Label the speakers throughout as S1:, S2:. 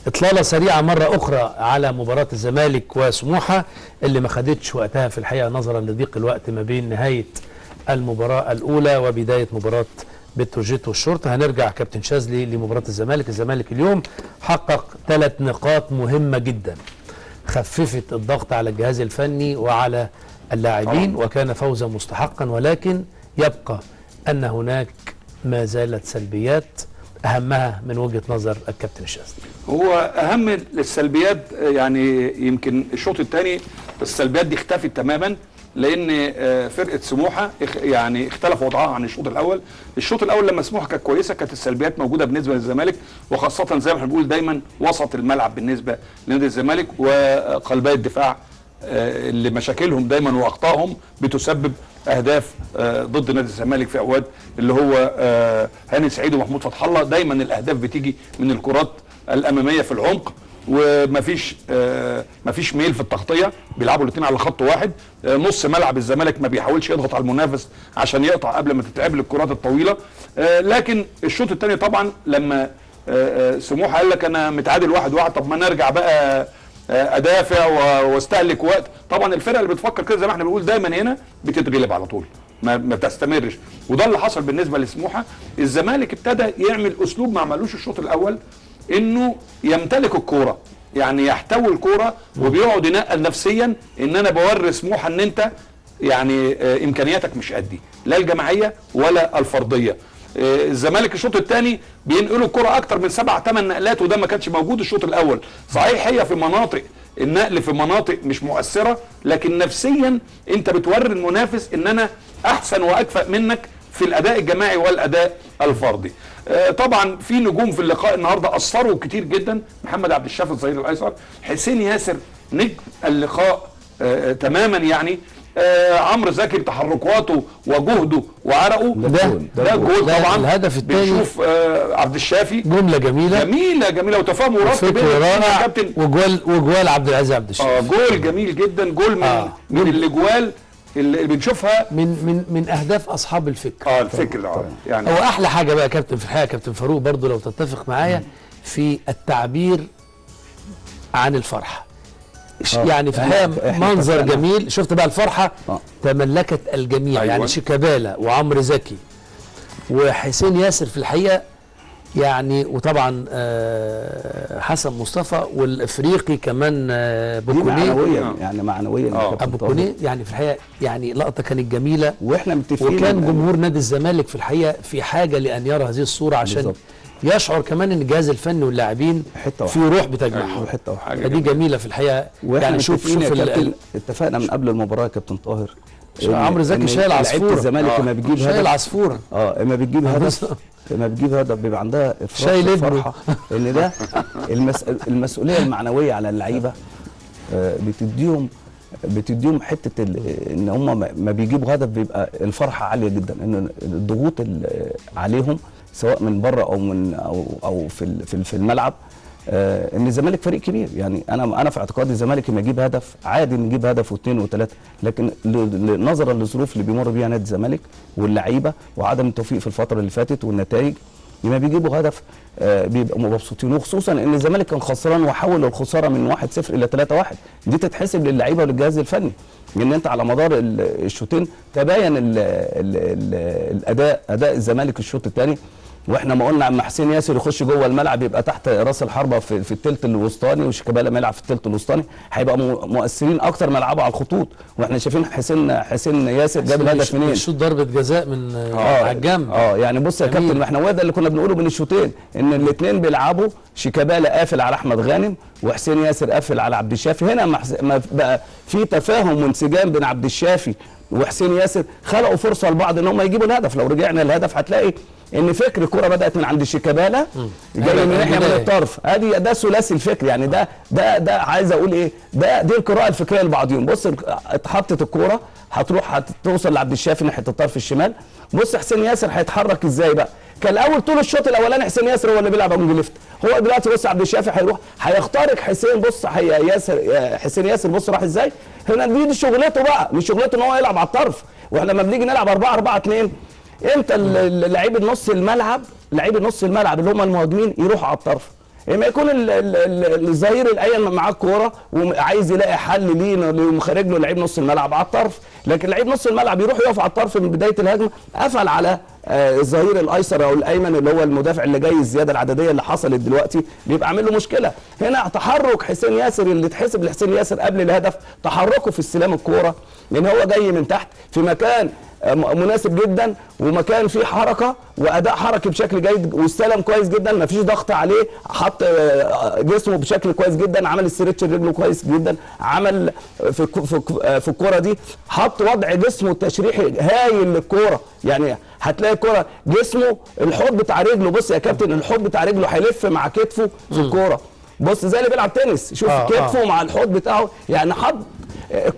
S1: اطلالة سريعة مرة اخرى على مباراة الزمالك وسموحه اللي ما خدتش وقتها في الحقيقة نظرا لضيق الوقت ما بين نهاية المباراة الاولى وبداية مباراة بتروجيت والشرطة. هنرجع كابتن شاذلي لمباراة الزمالك. الزمالك اليوم حقق 3 نقاط مهمة جدا خففت الضغط على الجهاز الفني وعلى اللاعبين، وكان فوزا مستحقا، ولكن يبقى ان هناك ما زالت سلبيات اهمها من وجهه نظر الكابتن الشاذلي.
S2: هو اهم السلبيات يعني يمكن الشوط الثاني السلبيات دي اختفت تماما، لان فرقه سموحه يعني اختلف وضعها عن الشوط الاول. الشوط الاول لما سموحه كانت كويسة كانت السلبيات موجودة بالنسبة للزمالك، وخاصة زي ما احنا بنقول دايما وسط الملعب بالنسبة لنادي الزمالك وقلبي الدفاع اللي مشاكلهم دايما واخطائهم بتسبب اهداف ضد نادي الزمالك في اوقات، اللي هو هاني سعيد ومحمود فتح الله. دايما الاهداف بتيجي من الكرات الامامية في العمق، ومفيش مفيش ميل في التغطية، بيلعبوا الاثنين على خط واحد. نص ملعب الزمالك ما بيحاولش يضغط على المنافس عشان يقطع قبل ما تتلعب الكرات الطويلة. لكن الشوط الثاني طبعا لما سموحه قال لك انا متعادل 1-1، طب ما نرجع بقى ادافع واستهلك وقت. طبعا الفرقة اللي بتفكر كده زي ما احنا بنقول دايما هنا بتتغلب على طول، ما بتستمرش، وده اللي حصل بالنسبة لسموحه. الزمالك ابتدى يعمل اسلوب ما عملوش الشوط الاول، انه يمتلك الكورة، يعني يحتوي الكورة وبيقعد ينقل نفسيا ان انا بوري سموحه ان انت يعني امكانياتك مش قدي، لا الجماعية ولا الفردية. الزمالك الشوط الثاني بينقلوا الكره اكتر من 7-8 نقلات، وده ما كانش موجود الشوط الاول. صحيح هي في مناطق النقل في مناطق مش مؤثرة، لكن نفسيا انت بتوري المنافس ان انا احسن واكفأ منك في الاداء الجماعي والاداء الفردي. طبعا في نجوم في اللقاء النهارده اثروا كتير جدا، محمد عبد الشافي الظهير الايسر، حسين ياسر نجم اللقاء تماما يعني، عمرو زكي بتحركاته وجهده وعرقه، ده جول طبعا.
S1: الهدف الثاني
S2: بنشوف عبد الشافي
S1: جملة جميلة
S2: جميلة جميلة وتفاهم وربط بين
S1: الكابتن وجوال عبد العزيز عبد الشافي.
S2: جول جميل جدا، جول من الاجوال اللي بنشوفها من
S1: اهداف اصحاب الفكر.
S2: الفكر يعني
S1: هو احلى حاجة بقى يا كابتن في الحقيقة، كابتن فاروق برضو لو تتفق معايا في التعبير عن الفرحة. يعني في الحقيقة منظر جميل، شفت بقى الفرحة تملكت الجميع. أيوة. يعني شيكابالا وعمرو زكي وحسين ياسر في الحقيقة يعني، وطبعا حسن مصطفى والافريقي كمان بوكوني،
S3: معنويا يعني معنويا
S1: ابو كوني، يعني في الحقيقة يعني لقطة كانت جميلة،
S3: واحنا متفقين،
S1: وكان جمهور نادي الزمالك في الحقيقة في حاجة لان يرى هذه الصورة عشان بالزبط. يشعر كمان ان الجهاز الفني واللاعبين في روح بتجمعهم.
S3: حتة واحدة،
S1: فدي جميلة في الحقيقة. يعني شوف
S3: اتفقنا من قبل المباراة يا كابتن طاهر،
S1: عمرو زكي شايل عصفوره،
S3: الزمالك ما بيجيب هدف،
S1: شايل عصفوره،
S3: اما بتجيب هدف، لما بتجيب هدف بيبقى عندها افراط وفرحه، ان ده المسؤولية المعنوية على اللعيبة، بتديهم حتة ان هم ما بيجيبوا هدف بيبقى الفرحة عالية جدا، ان الضغوط عليهم سواء من بره او من او في الملعب. ان الزمالك فريق كبير، يعني انا في اعتقادي الزمالك لما يجيب هدف عادي نجيب هدف واثنين وثلاثة، لكن نظرا للظروف اللي بيمر بيها نادي الزمالك واللعيبة وعدم التوفيق في الفترة اللي فاتت والنتائج، لما بيجيبوا هدف بيبقوا مبسوطين، وخصوصا ان الزمالك كان خسران وحول الخسارة من 1-0 الى 3-1، دي تتحسب للعيبة وللجهاز الفني، لان انت على مدار الشوطين تباين ال ال ال الاداء، اداء الزمالك الشوط الثاني. واحنا ما قلنا عم حسين ياسر يخش جوه الملعب يبقى تحت راس الحربة في الثلث الوسطاني، وشيكابالا ما يلعب في الثلث الوسطاني، هيبقى مؤثرين اكتر ما يلعبوا على الخطوط. واحنا شايفين حسين ياسر جاب الهدف منين؟
S1: شوط ضربه جزاء من على الجنب.
S3: يعني بص يا كابتن، ما احنا هو ده اللي كنا بنقوله بين الشوطين، ان الاثنين بيلعبوا، شيكابالا قافل على احمد غانم وحسين ياسر قافل على عبد الشافي. هنا ما بقى في تفاهم وانسجام بين عبد الشافي وحسين ياسر، خلقوا فرصة لبعض ان هم يجيبوا الهدف. لو رجعنا الهدف هتلاقي ان فكر الكره بدات من عند شيكابالا جاي من ناحية من الطرف، ادي ده ثلاثي الفكر. يعني ده ده ده عايز اقول ايه، ده دي القراءة الفكرية لبعضهم. بص اتحطت الكورة هتروح هتوصل لعبد الشافي ناحية الطرف الشمال، بص حسين ياسر هيتحرك ازاي بقى. كان الاول طول الشوط الاولاني حسين ياسر هو اللي بيلعب wing left، هو دلوقتي بص عبد الشافي هيروح هيخترق حسين، بص ياسر حسين ياسر بص راح ازاي هنا. دي شغلته بقى، مش شغلته ان هو يلعب على الطرف. واحنا لما بنيجي نلعب 4-4-2 امتى لعيب نص الملعب، لعيب نص الملعب اللي هم المهاجمين يروحوا على الطرف، اما يكون الظهير الايمن معاه الكورة وعايز يلاقي حل ليه يقوم خارج له لعيب نص الملعب على الطرف، لكن لعيب نص الملعب يروح يقف على الطرف من بداية الهجمة، قفل على الظهير الايسر او الايمن اللي هو المدافع اللي جاي، الزيادة العدديه اللي حصلت دلوقتي بيبقى عامل له مشكلة. هنا تحرك حسين ياسر اللي اتحسب لحسين ياسر قبل الهدف، تحركه في استلام الكورة لان هو جاي من تحت في مكان مناسب جدا ومكان فيه حركة واداء حركي بشكل جيد، واستلم كويس جدا، مفيش ضغط عليه، حط جسمه بشكل كويس جدا، عمل stretch رجله كويس جدا، عمل في الكورة دي حط وضع جسمه التشريحي هايل للكورة. يعني هتلاقي الكورة جسمه الحوض بتاع رجله، بص يا كابتن الحوض بتاع رجله هيلف مع كتفه في الكورة، بص زي اللي بيلعب تنس، شوف كتفه مع الحوض بتاعه، يعني حط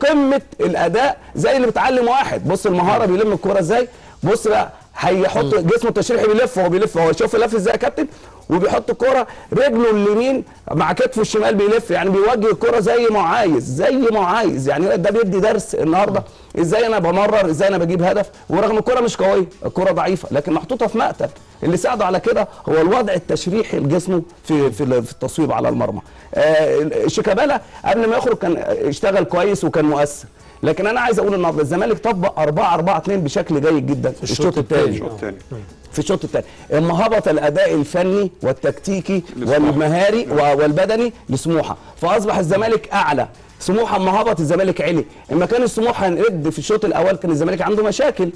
S3: قمة الاداء زي اللي بتعلم واحد. بص المهارة بيلم الكورة ازاي، بص بقى هيحط جسمه التشريحي بيلف، هو بيلف، هو شوف لف ازاي يا كابتن، وبيحط الكورة رجله اليمين مع كتفه الشمال بيلف، يعني بيوجه الكورة زي ما عايز، زي ما عايز. يعني ده بيدي درس النهارده ازاي انا بمرر، ازاي انا بجيب هدف، ورغم الكورة مش قوية، الكورة ضعيفة، لكن محطوطة في مقتل. اللي ساعده على كده هو الوضع التشريحي لجسمه في التصويب على المرمى. شيكابالا قبل ما يخرج كان اشتغل كويس وكان مؤثر، لكن انا عايز اقول النهارده الزمالك طبق 4-4-2 بشكل جيد جدا في الشوط الثاني. في الشوط الثاني اما هبط الاداء الفني والتكتيكي والمهاري والبدني لسموحه، فاصبح الزمالك اعلى. سموحه اما هبط الزمالك علي. اما كان السموحه هنرد في الشوط الاول كان الزمالك عنده مشاكل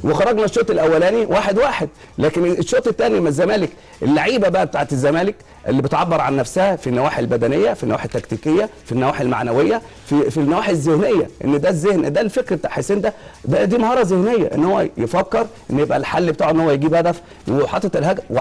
S3: وخرجنا الشوط الاولاني 1-1، لكن الشوط الثاني ما الزمالك اللعيبة بقى بتاعت الزمالك اللي بتعبر عن نفسها في النواحي البدنية، في النواحي التكتيكيه، في النواحي المعنوية، في النواحي الذهنية، ان ده الذهن، ده الفكر بتاع حسين، ده دي مهارة ذهنية ان هو يفكر ان يبقى الحل بتاعه ان هو يجيب هدف وحاطط الهجمة.